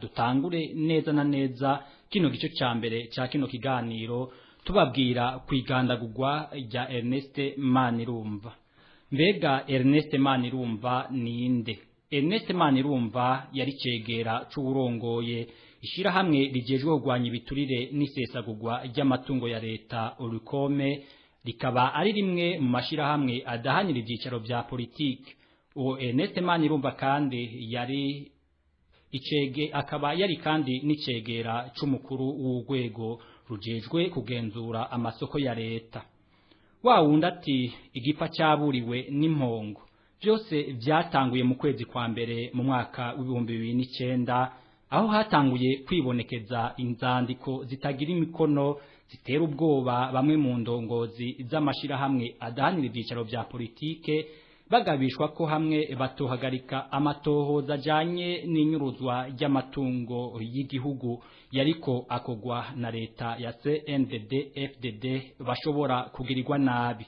dutangure neza na neza kino gice ca mbere ca kino kiganiro, tubabwira kwigandagurwa rya Ernest Manirumva. Mbega Ernest Manirumva ninde? Ernest Manirumva yari cegera c'uwurongoye ishirahamwe rijejwe kurwanya ibiturire n'isesagurwa ry'amatungo ya leta Orukome, rikaba ari rimwe mu mashirahamwe adahanira ivyicaro vya politike. Uwo Ernest Manirumva kandi yari icege, akaba yari kandi n'icegera c'umukuru w'urwego rujejwe kugenzura amasoko ya leta. Wa wundi ati igipfa cyaburiwe n'impongo. Byose byatanguye mu kwezi kwa mbere mu mwaka w'2009, aho hatanguye kwibonekeza inzandiko zitagira imikono zitera ubwoba bamwe mu ndongozi z'amashirahamwe adahanira ivyicaro vya politike, bagabishwa ko hamwe batohagarika amatohoza ajanye n'inyuruzwa ry'amatungo y'igihugu yariko akogwa na leta ya CNDD FDD bashobora kugirirwa nabi.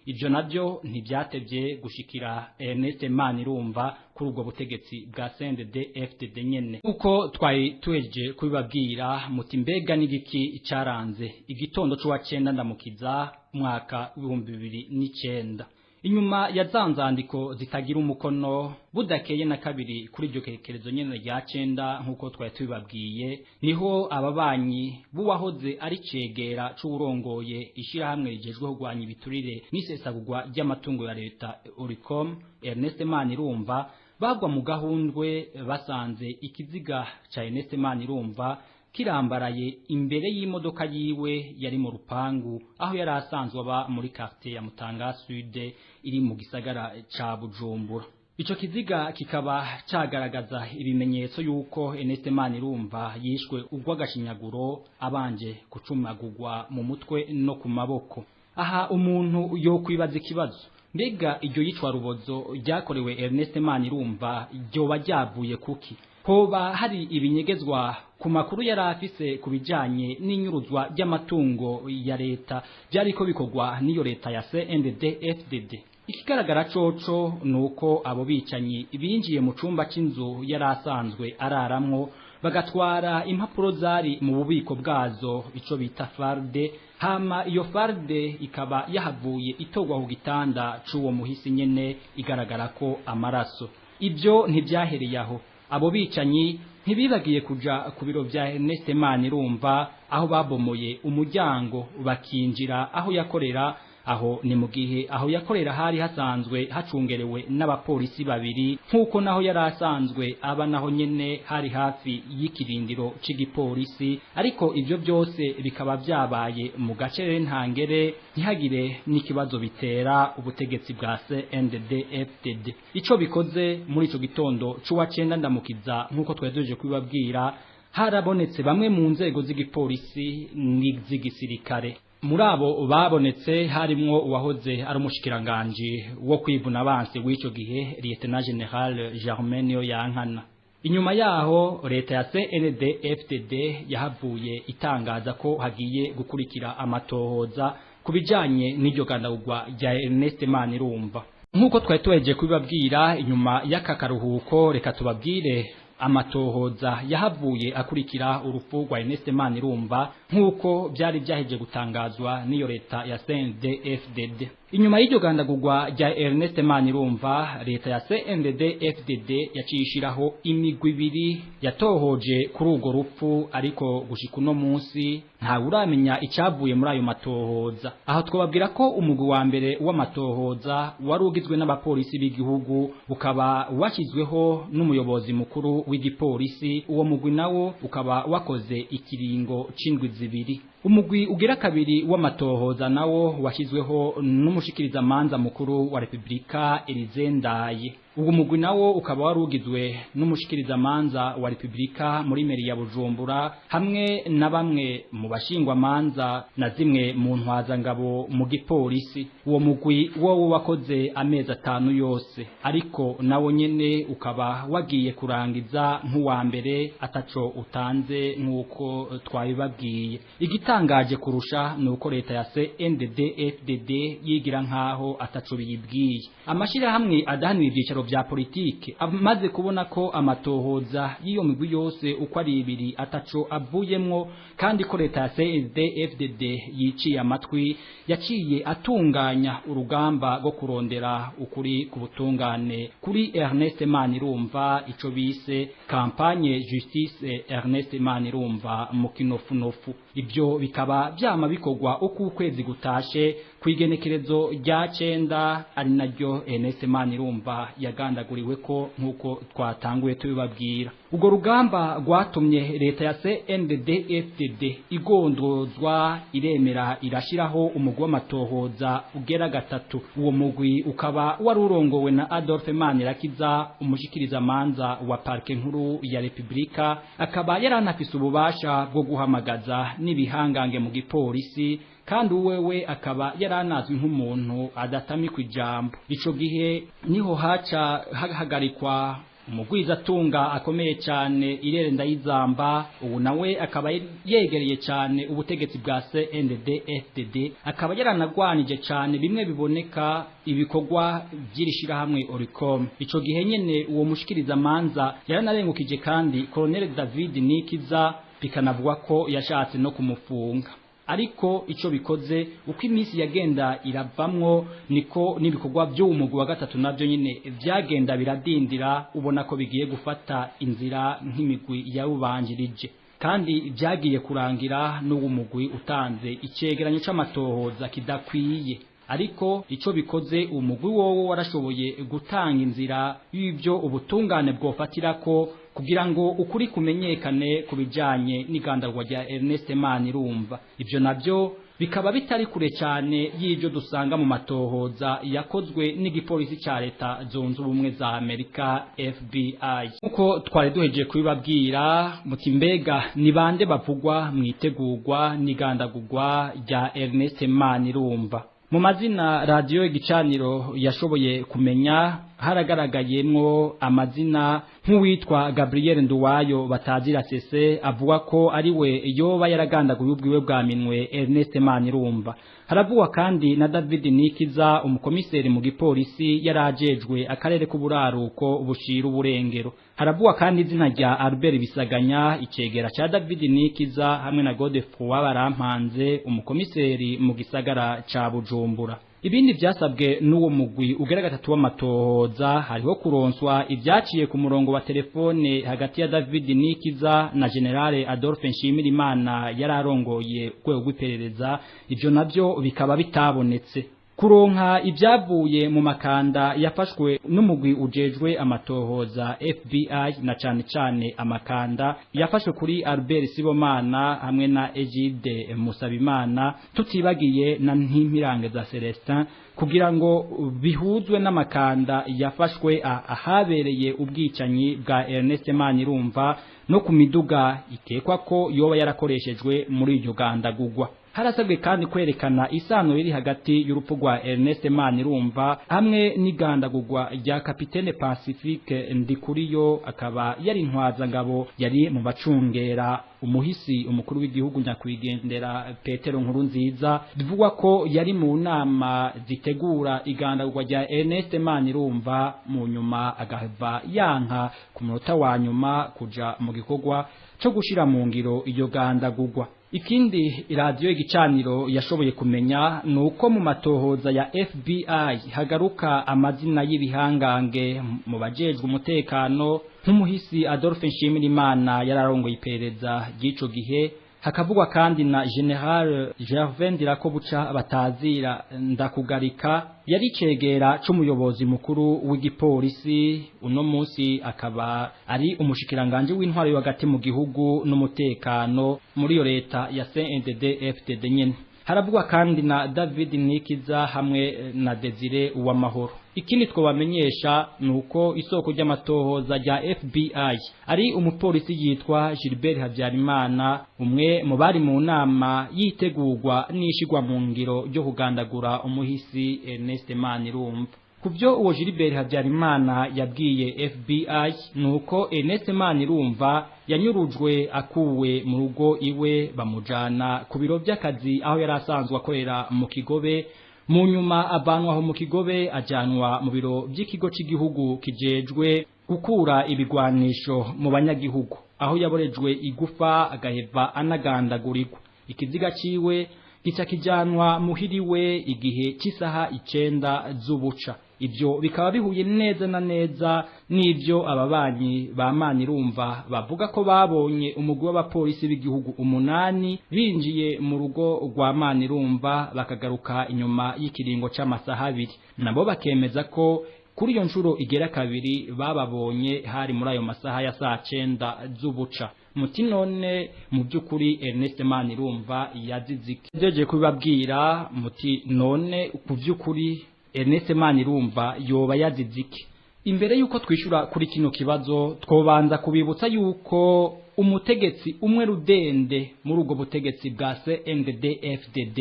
Ibyo nabyo ntibyatevye gushikira Ernest Manirumva kuri ubwo butegetsi bwa CNDD FDD nyene. Uko twari tuheje kubibabwira, muti mbega n'igiki cyaranze igitondo c'uwa 9 Ndamukiza umwaka 2009? Inyuma ya za nzandiko zitagira umukono, budakeye na kabiri kuri iryo kerekerezo nyene rya 9, nk'uko twari tubibabwiye, niho ababanyi b'uwahoze ari cegera c'uwurongoye ishirahamwe rijejwe kurwanya ibiturire n'isesagurwa ry'amatungo ya leta Oricom, Ernest Manirumva, bagwa mu gahundwe basanze ikiziga ca Ernest Manirumva kirambaraye imbere y'imodoka yiwe yari mu rupangu aho yari asanzwe aba muri quartier ya Mutanga Sud iri mu gisagara ca Bujumbura. Ico kiziga kikaba cagaragaza ibimenyetso yuko Ernest Manirumva yishwe urw'agashinyaguro, abanje kucumagurwa mu mutwe no ku maboko. Aha umuntu yo kwibaza ikibazo: mbega iryo yicwa rubozo ryakorewe Ernest Manirumva ryoba ryavuye kuki? Hoba hari ibinyegezwa ku makuru yari afise ku bijanye n'inyuruzwa ry'amatungo ya leta byariko bikorwa n'iyo leta ya CNDD FDD? Ikigaragara coco nuko abo bicanyi binjiye mu cumba c'inzu yari asanzwe araramwo, bagatwara impapuro zari mu bubiko bwazo, ico bita farde, hama iyo farde ikaba yahavuye itogwa ku gitanda c'uwo muhisi nyene igaragara ko amaraso. Ibyo ntibyahereye aho. Abo bicanyi ntibibagiye kuja ku biro vya Ernest Manirumva, aho babomoye umuryango bakinjira aho yakorera. Aho ni mu gihe aho yakorera hari hasanzwe hacungerewe n'abapolisi babiri, nk'uko naho yari asanzwe aba naho nyene hari hafi y'ikirindiro c'igipolisi. Ariko ivyo byose bikaba vyabaye mu gace ntangere, ntihagire n'ikibazo bitera ubutegetsi bwa CNDD FDD. Ico bikoze, muri ico gitondo c'uwa 9 Ndamukiza, nk'uko twari kubibabwira, harabonetse bamwe mu nzego z'igipolisi n'iz'igisirikare. Muri abo babonetse harimwo uwahoze ari umushikiranganji wo kwivuna abansi w'ico gihe, Lieutenant General Germain Niyoyankana. Inyuma yaho leta ya CNDD FDD yahavuye itangaza ko hagiye gukurikira amatohoza ku bijanye n'iryo gandagurwa rya Ernest Manirumva. Nk'uko twari tuhejeje kubibabwira, inyuma y'aka karuhuko reka tubabwire amatohoza yahavuye akurikira urupfu rwa Ernest Manirumva, nk'uko byari byaheje gutangazwa n'iyo leta ya CNDD-FDD. Inyuma y'iryo gandagurwa rya Ernest Manirumva, leta ya CNDD-FDD yaciye ishiraho imigwi ibiri yatohoje kuri urwo rupfu, ariko gushika uno munsi ntawe uramenya icyavuye muri ayo matohoza. Aho twababwira ko umugwi wa mbere w'amatohoza wari ugizwe n'abapolisi b'igihugu, ukaba washyizweho n'umuyobozi mukuru w'igipolisi. Uwo mugwi nawo ukaba wakoze ikiringo c'indwi 2. Umugwi ugira kabiri w'amatohoza nawo washyizweho n'umushikirizamanza mukuru wa Republika, Elize Ndaye. Uwo mugwi nawo ukaba wari ugizwe n'umushikirizamanza wa Republika muri meri ya Bujumbura, hamwe na bamwe mu bashingwamanza na zimwe mu ntwazangabo mu gipolisi. Uwo mugwi wowo wakoze amezi 5 yose, ariko nawo nyene ukaba wagiye kurangiza nk'uwa mbere ataco utanze, nk'uko twabibabwiye. Igitangaje kurusha nuko leta ya CNDD-FDD yigira nkaho ataco biyibwiye. Amashirahamwe adahanira ivyicaro vya politike, amaze kubona ko amatohoza y'iyo migwi yose uko ari ibiri ataco avuyemwo, kandi ko leta ya CNDD-FDD yiciye amatwi, yaciye atunganya urugamba rwo kurondera ukuri ku butungane kuri Ernest Manirumva, ico bise campagne justice Ernest Manirumva mu kinofunofu. Ibyo bikaba vyama bikorwa uko ukwezi gutashe kw'igenekerezo rya 9, ari naryo Ernest Manirumva yagandaguriwe ko, nk'uko twatanguye tubibabwira. Ubwo rugamba rwatumye leta ya CNDD-FDD igondozwa, iremera, irashiraho umugwi w'amatohoza ugera gatatu. Uwo mugwi ukaba wari urongowe na Adolphe Manirakiza, umushikiriza manza wa parke nkuru ya Republika, akaba yaranafise ububasha bwo guhamagaza n'ibihangange mu gipolisi, kandi wewe akaba yaranazwi nk'umuntu adatamikwa ijambo. Ico gihe niho haca hahagarikwa umugwizatunga akomeye cyane Irere Ndayizamba, ubu nawe akaba yegereye cyane ubutegetsi bwa CNDD-FDD, akaba yaranagwanije cyane bimwe biboneka ibikorwa by'iri shirahamwe Oricom. Ico gihe nyene uwo mushikiriza manza yaranarengukije kandi Colonel David Nikiza, bikanavugwa ko yashatse no kumufunga. Ariko ico bikoze, uko iminsi yagenda iravamwo, niko n'ibikorwa by'uwo mugwi wa gatatu navyo nyine vyagenda biradindira, ubona ko bigiye gufata inzira nk'imigwi yawubanjirije, kandi vyagiye kurangira n'uwo mugwi utanze icegeranyo c'amatohoza kidakwiye. Ariko ico bikoze, umugwi wowo warashoboye gutanga inzira y'ibyo ubutungane bwofatirako kugira ngo ukuri kumenyekane ku bijanye n'igandagwa rya Ernest Manirumva. Ivyo navyo bikaba bitari kure cyane y'ibyo dusanga mu matohoza yakozwe n'igipolisi ca Leta Zunze Ubumwe za Amerika, FBI. Nkuko twari duhejeje kubibabwira, muti mbega ni bande bavugwa mu itegurwa n'igandagurwa rya Ernest Manirumva? Mu mazina Radiyo Igicaniro yashoboye kumenya, haragaragayemwo amazina nk'uwitwa Gabriel Nduwayo batazira Sese, avuga ko ari we yoba yaragandaguye ubwiwe bwa minwe Ernest Manirumva. Haravugwa kandi na David Nikiza, umukomiseri mu gipolisi yarajejwe akarere k'uburaruko bushira uburengero. Haravugwa kandi izina rya Albert Bisaganya, icegera ca David Nikiza, hamwe na Godefroid Barampanze, umukomiseri mu gisagara ca Bujumbura. Ibindi vyasabwe n'uwo mugwi ugera gatatu w'amatohoza, hariho kuronswa ivyaciye ku murongo wa telefone hagati ya David Nikiza na Generale Adolphe Nshimirimana yararongoye urwego rw'iperereza. Ivyo navyo bikaba bitabonetse. Kuronka ibyavuye mu makanda yafashwe n'umugwi ujejwe amatohoza FBI, na cane cane amakanda yafashwe kuri Albert Sibomana hamwe na Egide Musabimana, tutibagiye na Ntimpirange za Celestin, kugira ngo bihuzwe n'amakanda yafashwe ahabereye ubwicanyi bwa Ernest Manirumva no ku miduga ikekwa ko yoba yarakoreshejwe muri iryo gandagurwa. Harasabwe kandi kwerekana isano iri hagati y'urupfu rwa Ernest Manirumva hamwe n'igandagurwa rya Kapitene Pacifique Ndikuriyo, akaba yari intwazangabo yari mu bacungera umuhisi umukuru w'igihugu nyakwigendera Petero Nkurunziza, bivugwa ko yari mu nama zitegura igandagurwa rya Ernest Manirumva, mu nyuma agahava yanka ku munota wa nyuma kuja mu gikorwa co gushira mu ngiro iyo gandagurwa. Ikindi Iradiyo Igicaniro yashoboye kumenya ni uko mu matohoza ya FBI hagaruka amazina y'ibihangange mu bajejwe umutekano, nk'umuhisi Adolphe Nshimirimana yararongoye iperereza ry'ico gihe. Hakavugwa kandi na General Gervais Ndirakobuca batazira Ndakugarika, yari cegera c'umuyobozi mukuru w'igipolisi, uno munsi akaba ari umushikiranganje w'intwaro yo hagati mu gihugu n'umutekano muri iyo leta ya CNDD FDD nyene. Haravugwa kandi na David Nikiza hamwe na Desire Uwamahoro. Ikindi twabamenyesha ni uko isoko ry'amatohoza rya FBI ari umupolisi yitwa Gilbert Habyarimana, umwe mu bari mu nama yitegurwa n'ishigwa mu ngiro ryo kugandagura umuhisi Ernest Manirumva. Ku byo uwo Gilbert Habyarimana yabwiye FBI ni uko Ernest Manirumva yanyurujwe akuwe mu rugo iwe, bamujana ku biro by'akazi aho yari asanzwe akorera mu Kigobe. Mu nyuma avanwa aho mu Kigobe ajanwa mu biro by'ikigo cy'igihugu kijejwe gukura ibigwanisho mu banyagihugu, aho yaborejwe igufa agaheva anagandagurirwa. Ikiziga ciwe gica kijanwa muhiriwe igihe cy'isaha 9 z'ubuca. Ibyo bikaba bihuye neza na neza n'ibyo ababanyi ba Manirumva bavuga ko babonye umugwi w'abapolisi b'igihugu 8 binjiye mu rugo rwa Manirumva bakagaruka inyuma y'ikiringo c'amasaha 2. Nabo bakemeza ko kuri iyo nshuro igera kabiri bababonye hari muri ayo masaha ya saa 9 z'ubuca. Muti none mu by'ukuri Ernest Manirumva yazize iki? Njeje kubibabwira muti none ku by'ukuri Ernest Manirumva yoba yazize iki? Imbere yuko twishura kuri kino kibazo twobanza kubibutsa yuko umutegetsi umwe rudende muri ubwo butegetsi bwa CNDD-FDD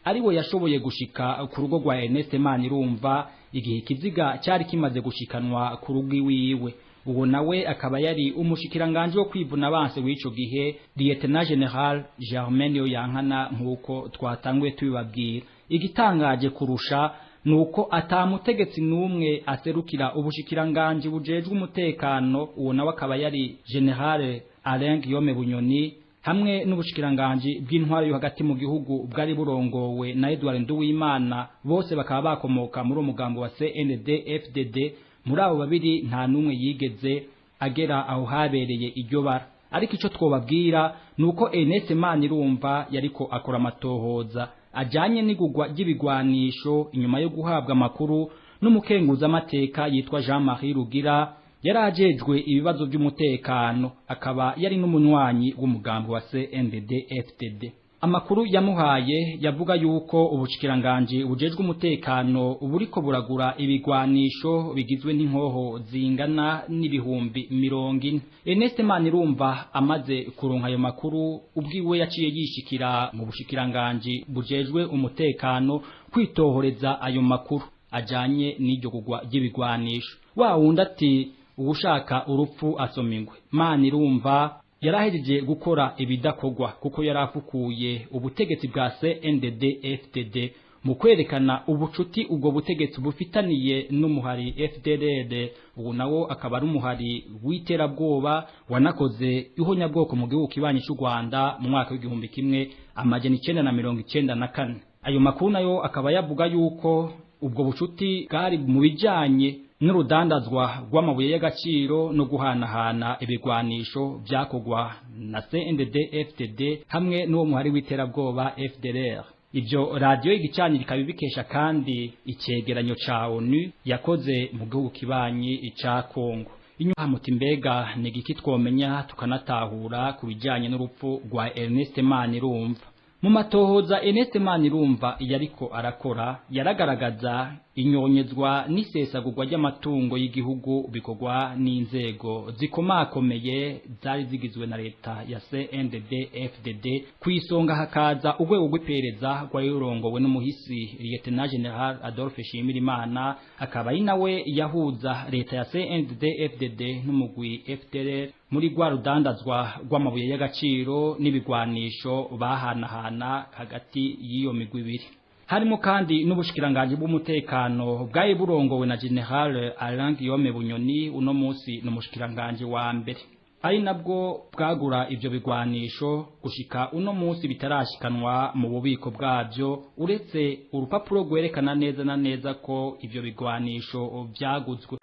ariwe yashoboye gushika ku rugo rwa Ernest Manirumva igihe ikiziga cyari kimaze gushikanwa ku rugo iwiwe. Uwo nawe akaba yari umushikiranganje wo kwivuna banse w'ico gihe, Lieutenant General Germain Niyoyankana, nkuko twatanguye tubibabwira. Igitangaje kurusha nuko atamutegetsi n'umwe aserukira ubushikiranganje bujejwe umutekano, uwo nawe akaba yari General Alain Guillaume Bunyoni, hamwe n'ubushikiranganje bw'intwaro yo hagati mu gihugu bwari burongowe na Edouard Nduwimana, bose bakaba bakomoka muri umugambo wa CNDD-FDD. Muri abo babiri nta numwe yigeze agera aho habereye iryo bara. Ariko ico twobabwira nuko Ernest Manirumva yariko akora amatohoza ajanye n'igugwa ry'ibigwanisho inyuma yo guhabwa amakuru n'umukenguza amateka yitwa Jean-Marie Rugira, yarajejwe ibibazo by'umutekano, akaba yari n'umunywanyi w'umugambi wa CNDD-FDD. Amakuru yamuhaye yavuga yuko ubushikiranganje bujejwe umutekano buriko buragura ibigwanisho bigizwe n'inkoho zingana n'ibihumbi 40. Ernest Manirumva amaze kuronka ayo makuru ubwiwe yaciye yishikira mu bushikiranganje bujejwe umutekano kwitohoreza ayo makuru ajanye n'iryo kugwa ry'ibigwanisho. Wa wundi ati uwushaka urupfu asomingwe. Manirumva yarahejeje gukora ibidakogwa kuko yarafukuye ubutegetsi bwa CNDD-FDD mu kwerekana ubucuti ubwo butegetsi bufitaniye n'umuhari FDLR, uwo nawo akaba ari umuhari w'iterabwoba wanakoze ihonyabwoko mu gihugu kibanyi cy'u Rwanda mu mwaka w'igihumbi kimwe amajana 994. Ayo makuru nayo akaba yavuga yuko ubwo bucuti bwari mu bijanye n'urudandazwa rw'amabuye y'agaciro no guhanahana ibigwanisho byakogwa na CNDD-FDD hamwe n'uwo muhari w'iterabwoba FDLR. Ibyo radio Igicaniro ikaba ibikesha kandi icegeranyo ca ONU yakoze mu gihugu kibanyi ca Kongo. Inyuma muti mbega ni igiki twomenya tukanatahura ku bijanye n'urupfu rwa Ernest Manirumva? Mu matohoza Ernest Manirumva yariko arakora yaragaragaza inyonyezwa n'isesagurwa ry'amatungo y'igihugu bikorwa n'inzego zikomakomeye zari zigizwe na leta ya CNDD-FDD. Kwisonga hakaza urwego rw'iperereza rwari rurongowe n'umuhisi Lieutenant General Adolphe Nshimirimana, akaba ari nawe yahuza leta ya CNDD-FDD n'umugwi FDLR muri rwa rudandazwa rw'amabuye y'agaciro n'ibigwanisho bahanahana hagati y'iyo migwi ibiri. Harimo kandi n'ubushikiranganje bw'umutekano bwari burongowe na General Alain Guillaume Bunyoni, uno munsi n'umushikiranganje wa mbere, ari nabwo bwagura ivyo bigwanisho gushika uno munsi bitarashikanwa mu bubiko bwabyo, uretse urupapuro rwerekana neza na neza ko ivyo bigwanisho vyaguzwe.